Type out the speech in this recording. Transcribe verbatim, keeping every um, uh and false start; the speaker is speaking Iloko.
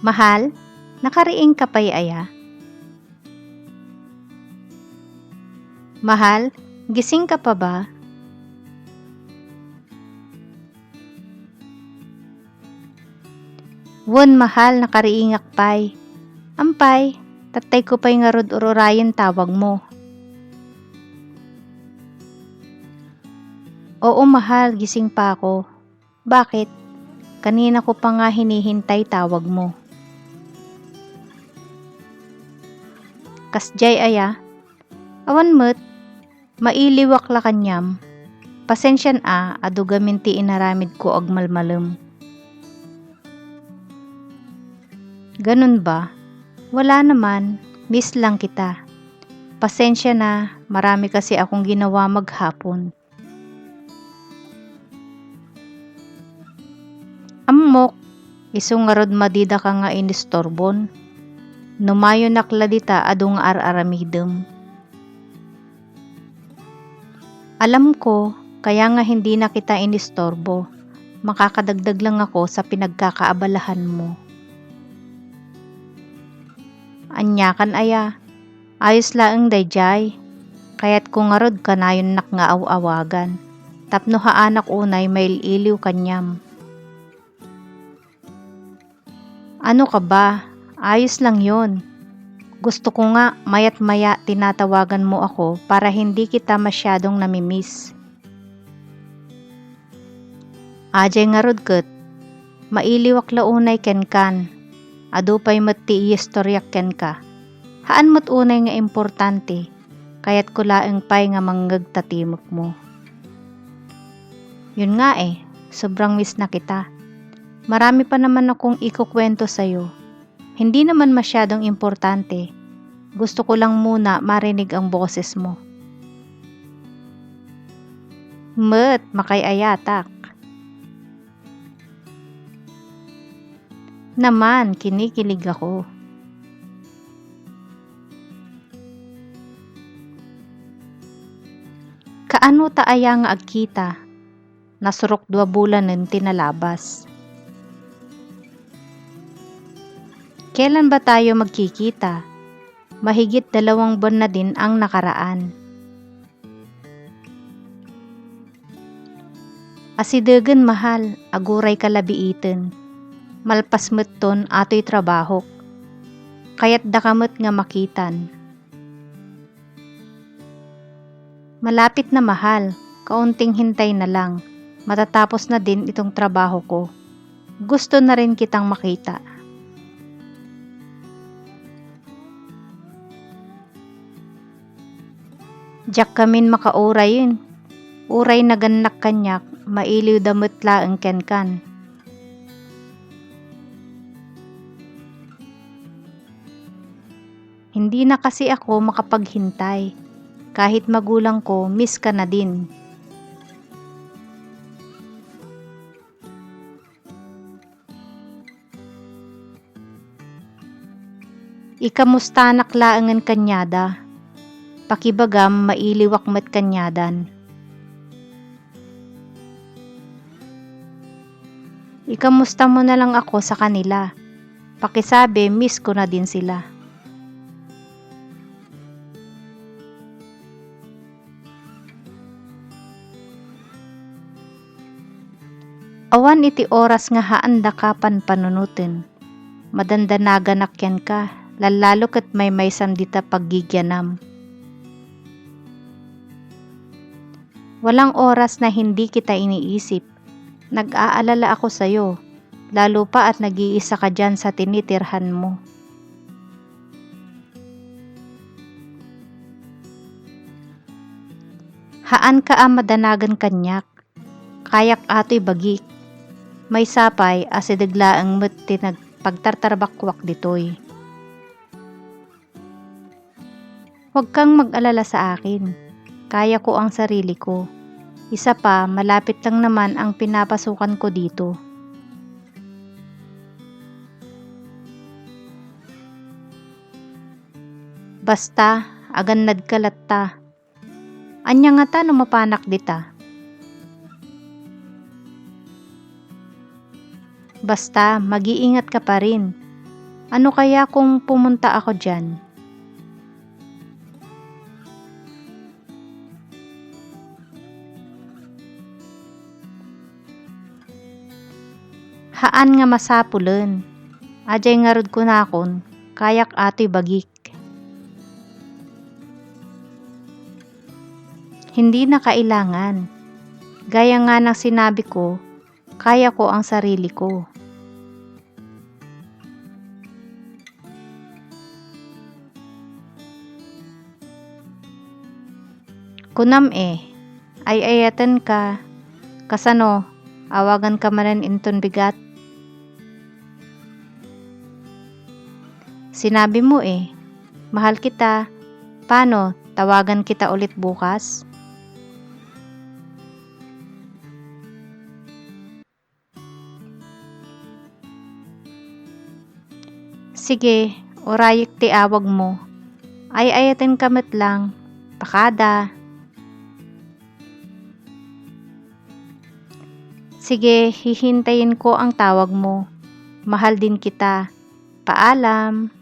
Mahal, nakariing ka pay aya? Mahal, gising ka pa ba? Wen, mahal, nakariingak pay. Ampay, tattayko pay ngarud ur-urayen tawag mo. Oo, mahal, gising pa ako. Bakit? Kanina ko pa nga hinihintay tawag mo. Kasdiay aya? Awan met, mailiwak la kaniam. Pasensian a, adu gamin ti inaramidko agmalmalem. Ganun ba? Wala naman, miss lang kita. Pasensia na, marami kasi akong ginawa maghapon. Ammok, isu ngarud madidaka nga inistorbon. No mayonak la dita adu nga ar-aramidem. Alam ko, kaya nga hindi na kita inistorbo. Makakadagdag lang ako sa pinagkakaabalahan mo. Aniakan aya? Ayos laeng daydiay. Kayatko ngarud kanayonnak nga aw-awagan. Tapno haanak unay mail-iliw kaniam. Ano ka ba? Ayos lang yon. Gusto ko nga mayat-maya tinatawagan mo ako para hindi kita masyadong namimiss. Ajay ngarud ket, mailiwak la unay kenkan. Adu pay met ti iistoriak kenka. Haan met unay nga importante. Kayatko laeng pay nga mangngeg ta timekmo. Yun nga eh, sobrang miss na kita. Marami pa naman akong ikukwento sa'yo. Hindi naman masyadong importante. Gusto ko lang muna marinig ang boses mo. Met, makay-ayatak. Naman, kinikilig ako. Kaano ta aya nga agkita? Nasurok dua bulanen ti nalabas. Kailan ba tayo magkikita? Mahigit dalawang buwan na din ang nakaraan. Asidegen, mahal, aguray ka la biiten. Malpas metton atoy trabahok. Kayatdaka met nga makitan. Malapit na, mahal. Kaunting hintay na lang. Matatapos na din itong trabaho ko. Gusto na rin kitang makita. Diak kamin makaurayen. Uray nagannak kaniak, mailiwda met laeng kenkan. Hindi na kasi ako makapaghintay. Kahit magulang ko, miss ka na din. Ikamustanak laengen kaniada. Pakibagam, mailiwak met kaniadan. Ikamusta mo na lang ako sa kanila. Pakisabi, miss ko na din sila. Awan iti oras nga haandaka panpanunoten. Madandanaganak kenka, lallalo ket maymaysam dita paggigianam. Walang oras na hindi kita iniisip. Nag-aalala ako sayo, lalo pa at nag-iisa ka diyan sa tinitirhan mo. Haanka a madanagan kaniak. Kayak atoy bagik. Maysa pay, asideg laeng met ti nagpagtartarbakuak ditoy. Huwag kang mag-alala sa akin. Kaya ko ang sarili ko. Isa pa, malapit lang naman ang pinapasukan ko dito. Basta, agannad ka latta. Ania ngata no mapanak dita? Basta, mag-iingat ka pa rin. Ano kaya kung pumunta ako diyan? Haan nga masapulen. Adiay ngarud kunakon, kayak atoy bagik. Hindi na kailangan. Gaya nga ng sinabi ko, kaya ko ang sarili ko. Kunam e, ay-ayaten ka, kasano, awagan ka manen inton bigat? Sinabi mo e, mahal kita, paano, tawagan kita ulit bukas? Sige, urayek ti awag mo. Ay-ayaten ka met lang. Pakada. Sige, hihintayin ko ang tawag mo. Mahal din kita. Paalam.